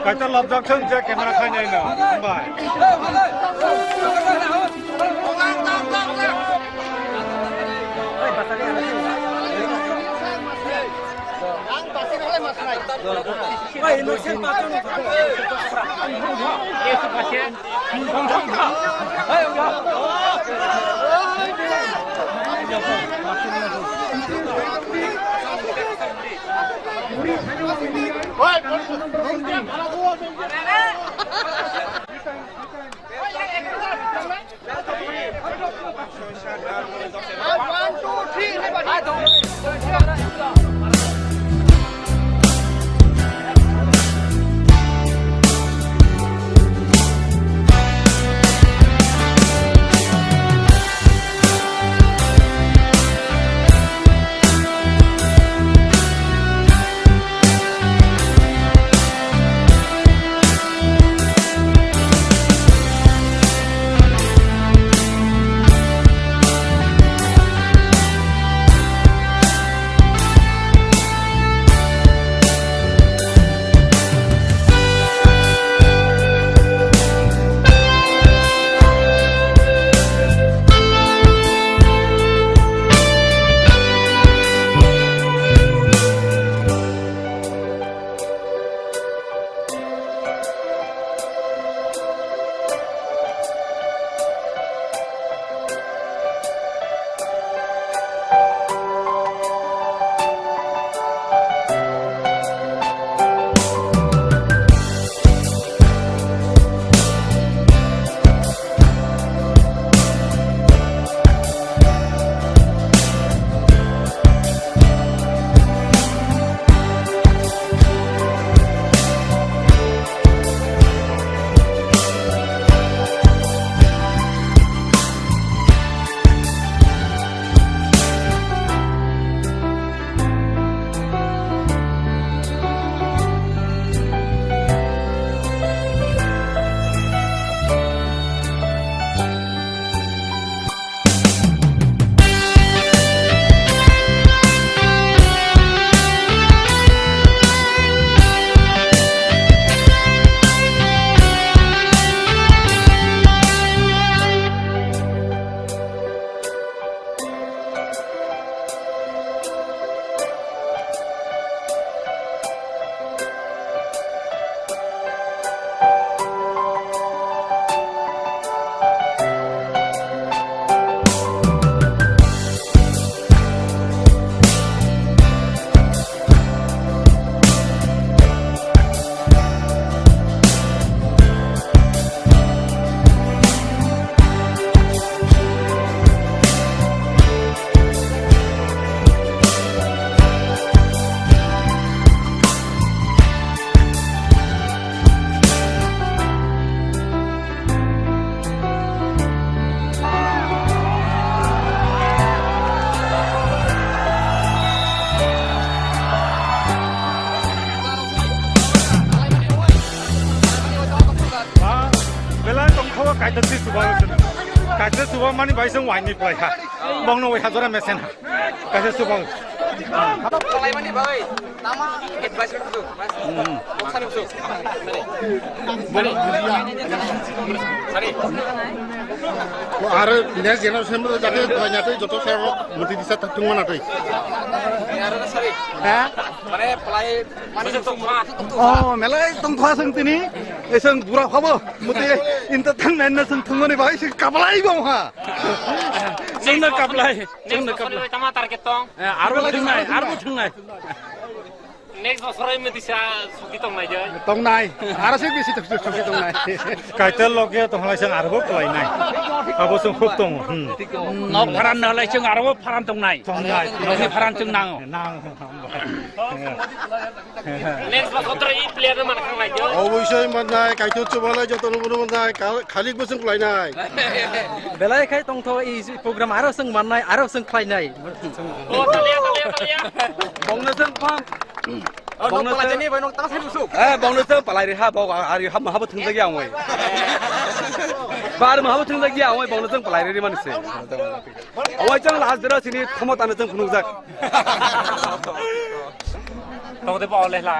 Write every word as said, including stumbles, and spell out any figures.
Kaita lobjak thung je camera khainai no. Bye. Belai tongthogo kaisa si chuba, kaisa chuba mani bai se waini plai ha. Bongno wai hajora mesen ha. Kaisa chuba. Kalaimani bai, tama advice rwdu. Boksa rwdu. Sari. Aro next generation mo jate doina tei joto sero muti disa tatung mana tei. Aro sari. Ha? Mane plai mani tongma. Oh, melai tongkha sing tini. Esang bura habo. Muti entertainment na sing thungmani bai sing kaplai bong ha. Sing na kaplai. Sing na kaplai. Tama target tong. Eh, arbo thungnai, arbo thungnai. Next bosor oi mudi sa suki tong nai jai. Tong nai. Aro se bisi tok suki tong nai. Kaitor loge tong lai sang arbo klai nai. Abo song khub tong. Hmm. Nok pharan na lai sang arbo pharan tong nai. Tong nai. Nok pharan chung nang. Nang. Next bosor i player man khang nai jai. Obosoi man nai, kaitor chuba lai joto no man nai. Khalik bosong klai nai. Belai khai tongtho i program aro song man nai, aro song klai nai. Oh, talia, talia, talia. Bongno song pam. Oh, no, pala jani bai nok tang sai musu. Eh, bongno song palai ri ha, bong ari ha, ma ha bo thung jagi ang wai. Bar maha thung lagi awai bongno jeng palai ri mani se. Awai jeng last dera sini khomo tane jeng phunuk jak. Tong de bole la.